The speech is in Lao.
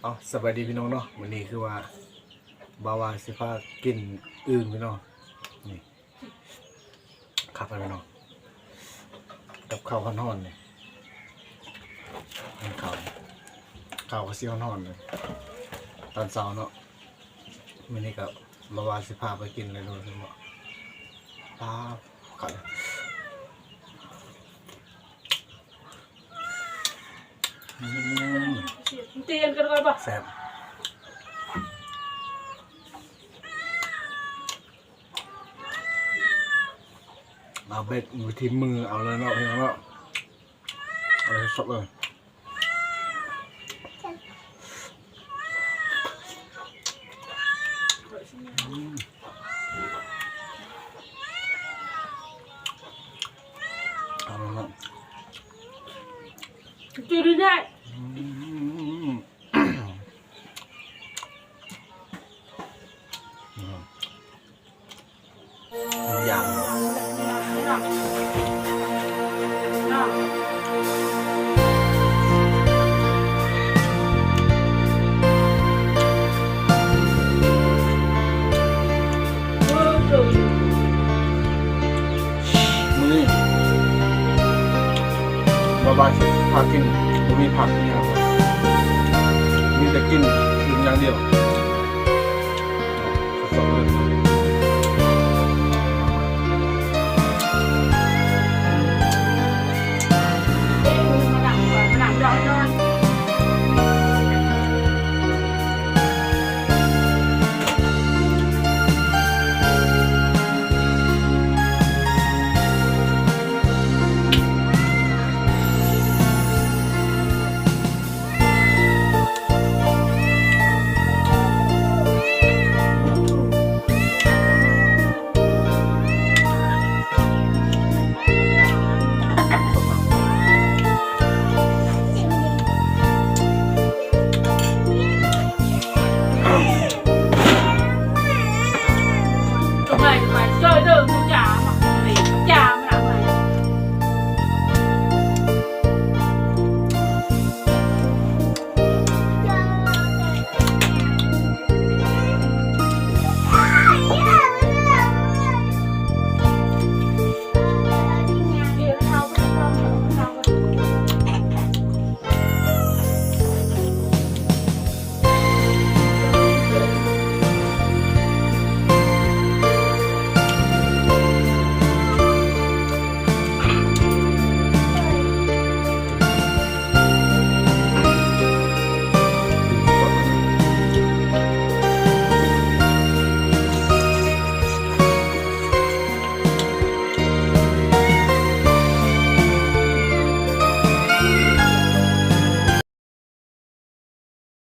ເອົາ ສະບາຍດີພີ່ນ້ອງເນາະ, ມື້ນີ້ຄືວ່າບ່າວວາຊິພາກິນອຶ່ງພີ່ນ້ອງ. ນີ້ ຄັກເລີຍພີ່ນ້ອງ, ກັບເຂົ້າຮ້ອນໆ ນີ້ ເຂົ້າ ເຂົ້າກໍຊິຮ້ອນໆ ເລີຍ ຕອນເຊົ້າເນາະ. ມື້ນີ້ກໍບ່າວວາຊິພາໄປກິນເລີຍເນາະ. ປາ ຄັກເລີຍ. ອືມ ຕີກັນກ່ອນບໍ່? ແຊບ. ເອົາເບັດ ວິທີມືເອົາເລີຍເນາະ ພີ່ນ້ອງເນາະ, ເອົາເລີຍ ສົດເລີຍ. ອືມ ເອົາເລີຍເນາະ ຈື່ໄດ້. ອືມ ອືມ ຢ່າງ ມື້ນີ້ບ່າວວາຊິພາກິນ ບໍ່ມີຜັກອີ່ຫຍັງ ມີແຕ່ກິນອື່ນຢ່າງດຽວ.